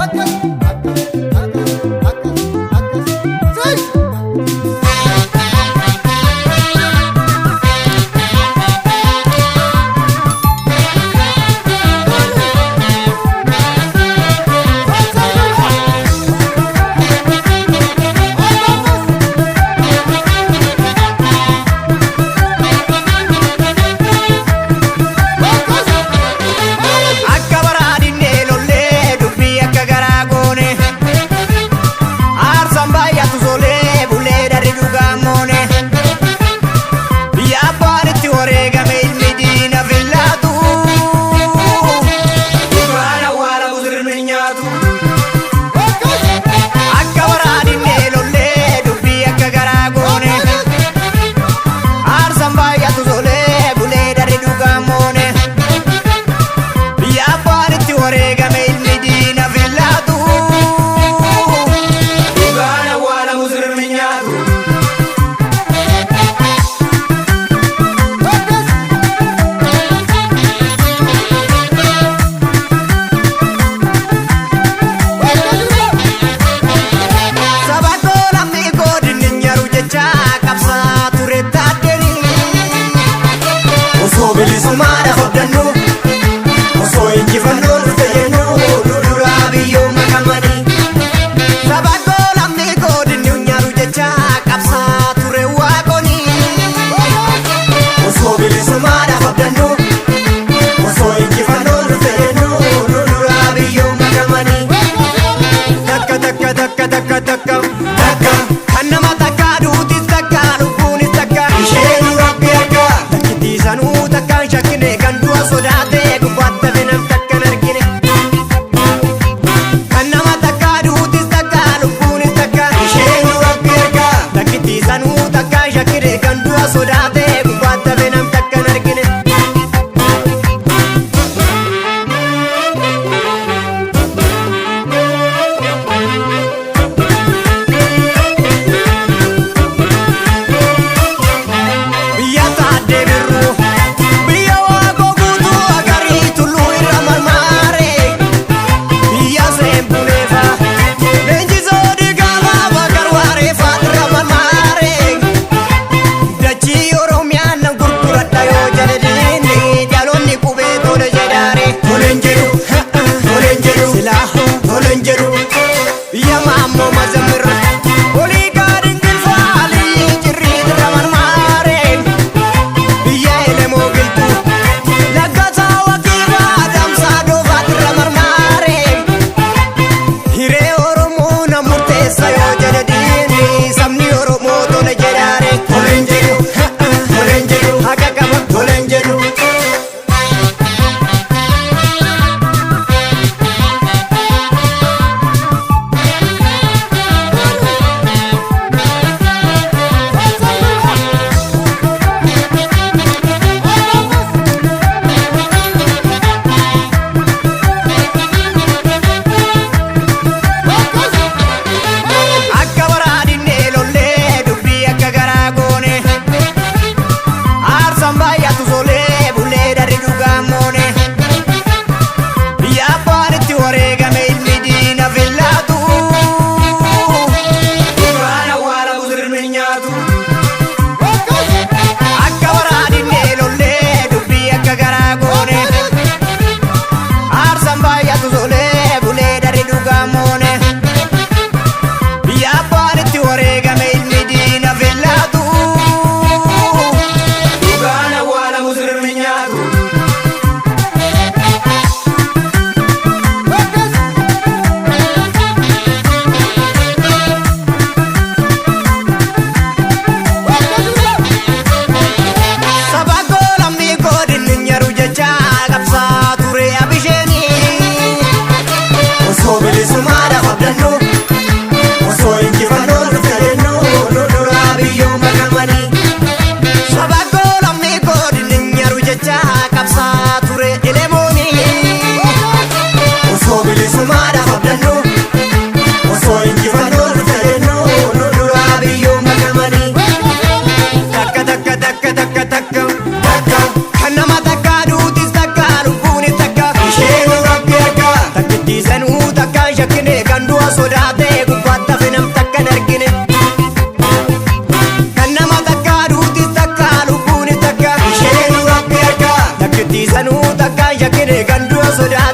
Akkas, akkas, akkas, akkas, akkas. Sis! Akka baraadhinnee lollee dubbii akka garaa goone. Aarsaan baay'atu solee bulee darri dhugaa moone. Biyya abbaan itti wareegame ilmi diina fillaatu. Dhugaan awwaala musirmi nyaatu. Akka baraadhinnee lollee dubbii akka garaa goone. Aarsaan baay'atu solee bulee darri dhugaa moone. Biyya abbaan itti wareegame ilmi diina fillaatu. Dhugaan awwaala musirmi nyaatu. Saba koo lammii koo dinni nyaru jecha qabsaa ture taaddeni. Osoo bilisummaadhaaf abdannu, osoo injifannoo dhufte jennu, nu duraa biyyoo makamanii. Saba koo lammii koo dinni nyaru jecha qabsaa ture waaqoni. Osoo bilisummaadhaaf abdannu, osoo injifannoo dhufte jennu, nu duraa biyyoo makamanii. Takka takka takka takka takka takka kan nama takka duutis takka lubbuunis takka isheen rabbi harka takkittii sanuu takkaan shakkine kan du'a sodaate gubbaatti hafe nam takkan argine. Kan nama takka duutis takka lubbuunis takka isheen rabbi harka takkittii sanuu takkaan shakkine kan du'a sodaate gubbaatti hafe nam takkan argine. Biyya taaddee birruu biyya waaqoo guutuu agarii tulluu irra marmaare biyya seenbuneefa leenjisoo dhigaafaa bakar waareefaa irra marmaare dachii Oromiyaa nan gurguradha yoo jedhe diinni dhaloonni qubee tole jedhaare toleen jedhu toleen jedhu silaa toleen jedhu biyya maammoo mazamirra olii gaariin gilfaa alii jirrii irra marmaare. Biyya elemoo giltuu laggasaa wakiifaa adamsaa doofaatti irra marmaare. Hiree Oromoo na murteessa yoo jedhe diinni sabni Oromoo tole jedhaare. Toleen jedhu toleen jedhu haqa qaba toleen jedhu. Akka baraadhinnee lollee dubbii akka garaa goone. Aarsaan baay'atu solee. Shakkine kan du'a sodaate gubbaatti hafe nam takka hin argine. Kan nama takka duutis takka lubbuunis takka isheen rabbi argaa takkittiisanuu takka shakkine kan du'a sodaate.